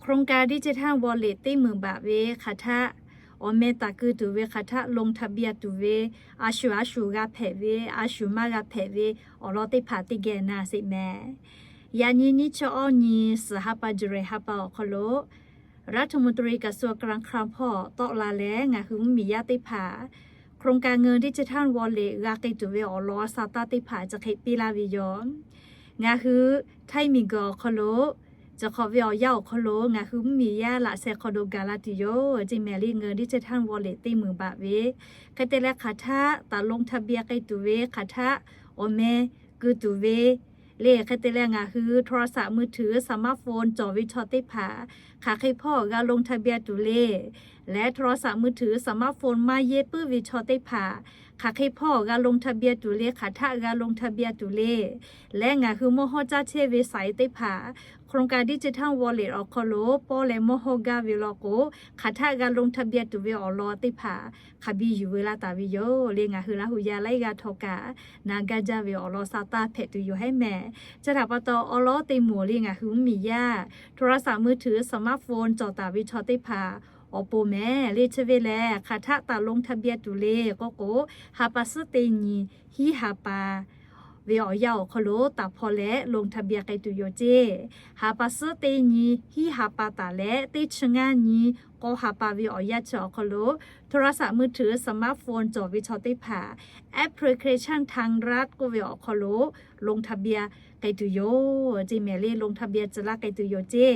โครงการดิจิทัลวอลเล็ต teˇ meunˍ baꞈ ve hk'aˬ htaˆ, awˬ meh taˍ keu tuˬ ve hk'aˬ htaˆ ลงทะเบียน tuˬ ve, a shuˍ a shuˍ g'a hpehꞈ ve, a shuˍ maˇ g'a hpehꞈ ve awˬ lawn teˇ hpaˍ teˇ geh na sheˍ mehˍ. Yaꞈ nyi nyiˇ chi awˇ nyi suhˍ ha pa July ha pa awˬ hk'aw lo รัฐมนตรีกระทรวงการคลัง hpawˇ tawˆ la leh, ngaˬ hui mvuhˇmiˬ yaˇ teˇ hpaˍ โครงการเงินดิจิทัลวอลเล็ต g'a k'ai tuˬ ve awˬ lawn sa taˇ teˇ hpaˍ chi hk'e piˇ laˇ ve yoˬ. Ngaˬ hui Htaiˇ miˬguiˬ awˬ hk'aw lo, chi hk'awꞈ ve awˬ yanˇ awˬ hk'aw lo ngaˬ hui mvuhˇmiˬ yaˇ laꞈ sheh hk'aw lo gaˬ la tuˬ yoˬ. Chi mehˍ le เงินดิจิทัลวอลเล็ต teˇ meunˍ baꞈ ve, hk'e te leh hk'aˬ htaˆ taˍ ลงทะเบียน k'ai tuˬ ve hk'aˬ htaˆ, awˬ meh keu tuˬ ve le. Hk'e te leh ngaˬ hui โทรศัพท์มือถือ สมาร์ทโฟน cawˬ ve chaw teˇ hpaˍ hk'aˬ hk'e hpawˇ g'a ลงทะเบียน tuˬ le. Leh โทรศัพท์มือถือ สมาร์ทโฟน maˇ yehˇ puiˉ ve chaw teˇ hpaˍ hk'aˬ hk'e hpawˇ g'a ลงทะเบียน tuˬ le, hk'aˬ htaˆ g'a ลงทะเบียน tuˬ le. Leh ngaˬ hui mawˇ hawˇ caˇ chehˇ ve saiˍ teˇ hpaˍ โครงการดิจิทัลวอลเล็ต awˬ hk'aw lo pawˇ leh mawˇ hawˇ gaˇ ve law k'o, hk'aˬ htaˆ g'a ลงทะเบียน tuˬ ve awˬ lawn teˇ hpaˍ hk'a biˇ yuˬ veu laˇ taˍ ve yoˬ. Le ngaˬ hui Laˇ hu yaˇ laiˉ g'aˇ htawˇ kaꞈ na gaˇ jaˇ ve awˬ lawn sa taˇ hpehꞈ tuˬ yoˬ hehˉ mehˍ. Chi htaꞈ pa taw awˉ lawˉ teˇ moˍ le ngaˬ hui mvuhˇmiˬ yaˇ โทรศัพท์มือถือ สมาร์ทโฟน cawˬ taˍ ve chaw teˇ hpaˍ awˬ pon mehˍ le. Chi ve lehˬ hk'aˬ htaˆ taˍ ลงทะเบียน tuˬ le k'oˆ k'o, ha pa suhˉ teˇ nyi hiˉ ha pa ve awˬ yanˇ awˬ hk'aw lo taˍ hpaw leh ลงทะเบียน k'ai tuˬ yoˬ ceˇ. Ha pa suhˉ teˇ nyi hiˉ ha pa taˍ leh teˇ chi ngaˇ nyi k'awˇ ha pa ve awˬ yanˇ chi awˬ hk'aw lo โทรศัพท์มือถือ สมาร์ทโฟน cawˬ ve chaw teˇ hpaˍ แอปพลิเคชันทางรัฐ k'oˆ ve awˬ hk'aw lo ลงทะเบียน k'ai tuˬ yoˬ ceˇ mehˍ le. ลงทะเบียน tcuh laˇ k'ai tuˬ yoˬ ceˇ.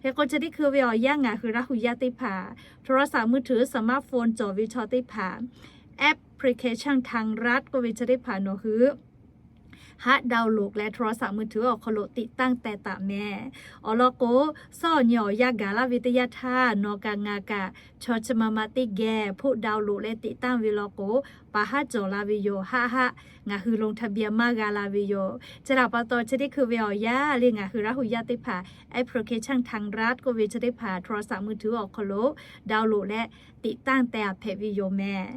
Hk'e k'o chi teˇ hkui ve awˬ yanˇ ngaˬ hui Laˇ hu yaˇ teˇ hpaˍ โทรศัพท์มือถือ สมาร์ทโฟน cawˬ ve chaw teˇ hpaˍ แอปพลิเคชันทางรัฐ k'oˆ ve chi teˇ hpaˍ nawˬ hui haˆ ดาวน์โหลด leh โทรศัพท์มือถือ awˬ hk'aw lo tiꞈ tanˇ teh taˍ mehˍ. Awˬ lawn k'o, suhˉ awˬ nyi awˬ yanˇ gaˬ laˇ ve teˇ yanˇ htaˇ nawˬ kaꞈ ngaˬ kaꞈ chaw chi ma ma teˇ geh พวก ดาวน์โหลด leh tiꞈ tanˇ ve law k'o, paˍ haˉ cawˬ la ve yoˬ. Haˆ haˆ ngaˬ hui ลงทะเบียน maˇ g'a la ve yoˬ. Chi htaꞈ pa taw chi teˇ hkui ve awˬ yanˇ le ngaˬ hui Laˇ hu yaˇ teˇ hpaˍ แอปพลิเคชันทางรัฐ k'oˆ ve chi teˇ hpaˍ โทรศัพท์มือถือ awˬ hk'aw lo ดาวน์โหลด leh tiꞈ tanˇ teh a hpehꞈ ve yoˬ mehˍ.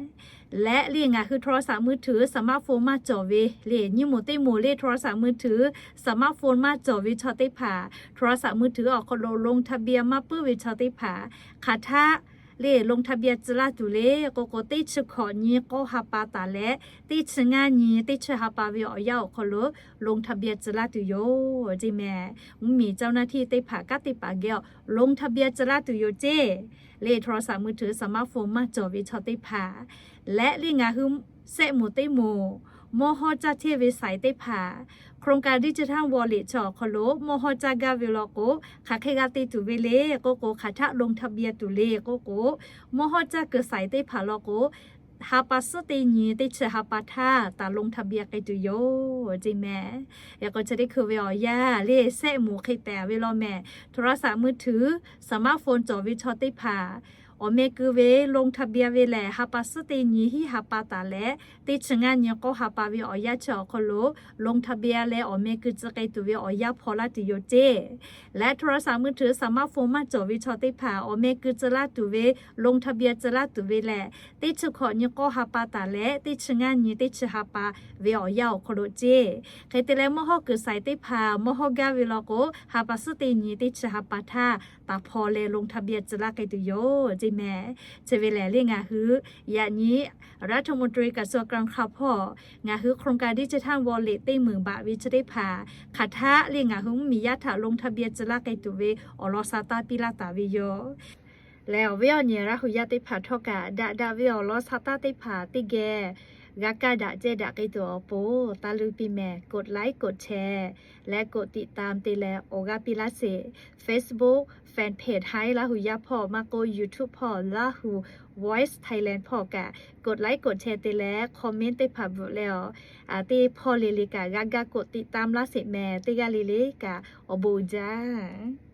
Leh le ngaˬ hui โทรศัพท์มือถือ สมาร์ทโฟน maˇ cawˬ ve le, nyiˇ moˍ teˇ moˍ le โทรศัพท์มือถือ สมาร์ทโฟน maˇ cawˬ ve chaw teˇ hpaˍ โทรศัพท์มือถือ awˬ hk'aw lo ลงทะเบียน maˇ puiˉ ve chaw teˇ hpaˍ hk'aˬ htaˆ le ลงทะเบียน tcuh laˇ tuˬ le k'oˆ k'o, teˇ chi hkawꞈ nyi k'awˇ ha pa taˍ leh teˇ chi ngaˇ nyi teˇ chi ha pa ve awˬ yanˇ awˬ hk'aw lo ลงทะเบียน tcuh laˇ tuˬ yoˬ ceˇ mehˍ. Mvuhˇmiˬ เจ้าหน้าที่ teˇ hpaˍ kanˉ teˇ hpaˍ geh awˬ ลงทะเบียน tcuh laˇ tuˬ yoˬ ceˇ. Le โทรศัพท์มือถือ สมาร์ทโฟน maˇ cawˬ ve chaw teˇ hpaˍ leh le ngaˬ hui sehˆ moˍ teˇ moˍ mawˇ hawˇ caˇ chehˇ ve saiˍ teˇ hpaˍ โครงการดิจิทัลวอลเล็ต chi awˬ hk'aw lo mawˇ hawˇ caˇ gaˇ ve law k'o, hk'aˬ hk'e g'a te tuˬ ve le k'oˆ k'o, hk'aˬ htaˆ ลงทะเบียน tuˬ le k'oˆ k'o, mawˇ hawˇ caˇ keu saiˍ teˇ hpaˍ law k'o, ha pa suhˉ teˇ nyi teˇ chi ha pa htaˇ taˍ ลงทะเบียน k'ai tuˬ yoˬ ceˇ mehˍ. Hk'e k'o chi teˇ hkui ve awˬ yanˇ le sehˆ moˍ hk'e tehꞈ ve law mehˍ, โทรศัพท์มือถือ สมาร์ทโฟน cawˬ ve chaw teˇ hpaˍ awˬ meh keu ve ลงทะเบียน ve lehˬ, ha pa suhˉ teˇ nyi hiˉ ha pa taˍ leh teˇ chi ngaˇ nyi k'awˇ ha pa ve awˬ yanˇ chi awˬ hk'aw lo ลงทะเบียน leh awˬ meh keu tcuh k'ai tuˬ ve awˬ yanˇ hpaw laˇ tuˬ yoˬ ceˇ. Leh โทรศัพท์มือถือ สมาร์ทโฟน maˇ cawˬ ve chaw teˇ hpaˍ awˬ meh keu tcuh laˇ tuˬ ve ลงทะเบียน tcuh laˇ tuˬ ve lehˬ, teˇ chi hkawꞈ nyi k'awˇ ha pa taˍ leh teˇ chi ngaˇ nyi teˇ chi ha pa ve awˬ yanˇ awˬ hk'aw lo ceˇ. Hk'e te leh mawˇ hawˇ kuiˬ saiˍ teˇ hpaˍ mawˇ hawˇ gaˇ ve law k'o, ha pa suhˉ teˇ nyi teˇ chi ha pa htaˇ taˍ hpaw leh ลงทะเบียน tcuh laˇ k'ai tuˬ yoˬ ceˇ mehˍ. Chi ve lehˬ le ngaˬ hui yaꞈ nyi รัฐมนตรีกระทรวงการคลัง hpawˇ ngaˬ hui โครงการดิจิทัลวอลเล็ต teˇ meunˍ baꞈ ve chi teˇ hpaˍ hk'aˬ htaˆ le ngaˬ hui mvuhˇmiˬ yaˇ htaꞈ ลงทะเบียน tcuh laˇ k'ai tuˬ ve awˬ lawn sa taˇ piˇ laˇ taˍ ve yoˬ. Leh awˬ viˉ awˬ nyi Laˇ hu yaˇ teˇ hpaˍ htawˇ kaꞈ daꞈ daꞈ ve awˬ lawn sa taˇ teˇ hpaˍ teˇ geh g'a kaˇ daꞈ ceh daꞈ k'ai tuˬ awˬ pon taˇ luˇ piˇ mehˍ. กดไลค์ กดแชร์ leh กดติดตาม te leh awˬ g'aˇ piˇ laˇ sheˍ. Facebook Fanpage Htaiˇ Laˇ hu yaˇ hpawˇ maˇ k'oˆ, YouTube hpawˇ Lahu Voice Thailand hpawˇ kaꞈ กดไลค์ กดแชร์ te leh comment teˇ hpaˍ bvuhꞈ leh awˬ, teˇ hpawˇ le le kaꞈ g'a ga กดติดตาม laˇ sheˍ mehˍ. Teˇ g'aˇ le le kaꞈ awˬ bon uiˍ jaˇ.